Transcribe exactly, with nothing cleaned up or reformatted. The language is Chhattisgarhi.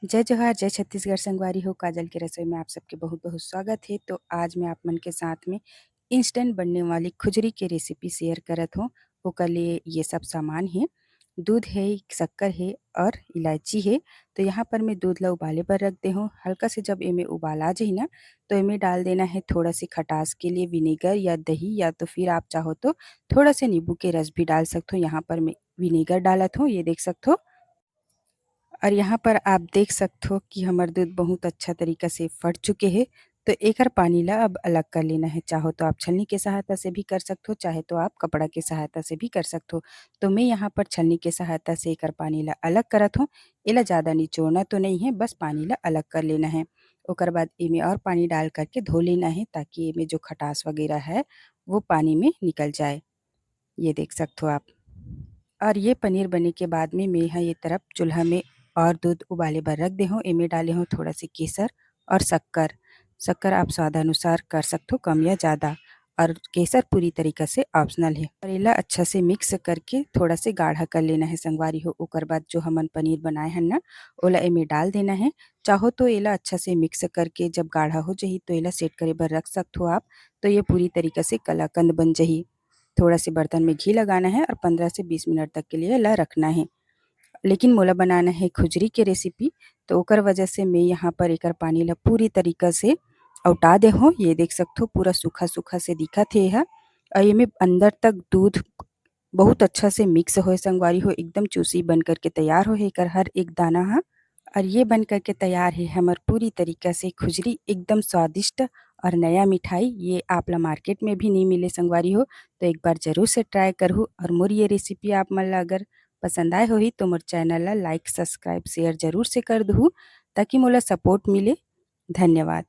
जय जोहार, जय छत्तीसगढ़ संगवारी हो। काजल के रसोई में आप सबके बहुत-बहुत स्वागत हे। तो आज मैं आप मन के साथ में instant बनने वाली खुजरी के recipe share करत हों। ओकर लिए ये सब सामान हे, दूध हे, शक्कर हे और इलायची हे। तो यहाँ पर मैं दूध ला उबाले बर रख दे हों। हल्का से जब एमे उबाल आ जाही ना, तो एमे डाल देना हे थोड़ा से खटास के लिए vinegar या दही, या तो फिर आप चाहो तो थोड़ा से नींबू के रस भी डाल सकथो। यहाँ पर मैं vinegar डालत हों, ये देख सकथो। और यहाँ पर आप देख सकथो कि हमर दूध बहुत अच्छा तरीका से फट चुके हे। तो एकर पानी ला अब अलग कर लेना हे। चाहो तो आप छलनी के सहायता से भी कर सकथो, चाहे तो आप कपड़ा के सहायता से भी कर सकथो। तो मैं यहाँ पर छलनी के सहायता से एकर पानी ला अलग करत हों। एला ज़्यादा निचोड़ना तो नहीं हे, बस पानी ला अलग कर लेना हे। ओकर बाद एमे और पानी डाल करके धो लेना हे, ताकि एमे जो खटास वगैरह है, वो पानी में निकल जाए। ये देख सकथो आप। और ये पनीर बने के बाद में मैं ह ये तरफ चूल्हा में और दूध उबाले बर रख दे हों। एमे डाले हों थोड़ा से केसर और शक्कर। शक्कर आप स्वाद अनुसार कर सकथो, कम या ज़्यादा। और केसर पूरी तरीका से optional हे। और एला अच्छा से mix करके थोड़ा से गाढ़ा कर लेना हे संगवारी हो। ओकर बाद जो हमन पनीर बनाए हन ना, ओला एमे डाल देना हे। चाहो तो एला अच्छा से mix करके जब गाढ़ा हो जाही, तो एला set करे बर रख सकथो आप। तो ये पूरी तरीका से कलाकंद बन जाही। थोड़ा से बर्तन में घी लगाना हे और पन्द्रह से बीस मिनट तक के लिए एला रखना हे। लेकिन मोला बनाना हे खुजरी के recipe, तो ओकर वजह से मैं यहाँ पर एकर पानी ला पूरी तरीका से अवटा दे हों। ये देख सकथो, पूरा सूखा-सूखा से दिखत हे एहा। और एमे अंदर तक दूध बहुत अच्छा से mix होए संगवारी हो, एकदम juicy बन करके तैयार होए हे एकर हर एक दाना ह। और ये बन करके तैयार हे हमर पूरी तरीका से खुजरी, एकदम स्वादिष्ट और नया मिठाई। ये आप ला market में भी नहीं मिले संगवारी हो, तो एक बार जरूर से try करहू। और मोर ये recipe आप मन ला अगर पसंद आए होही, तो मोर channel ला like, subscribe, share जरूर से कर दहू, ताकि मोला support मिले। धन्यवाद।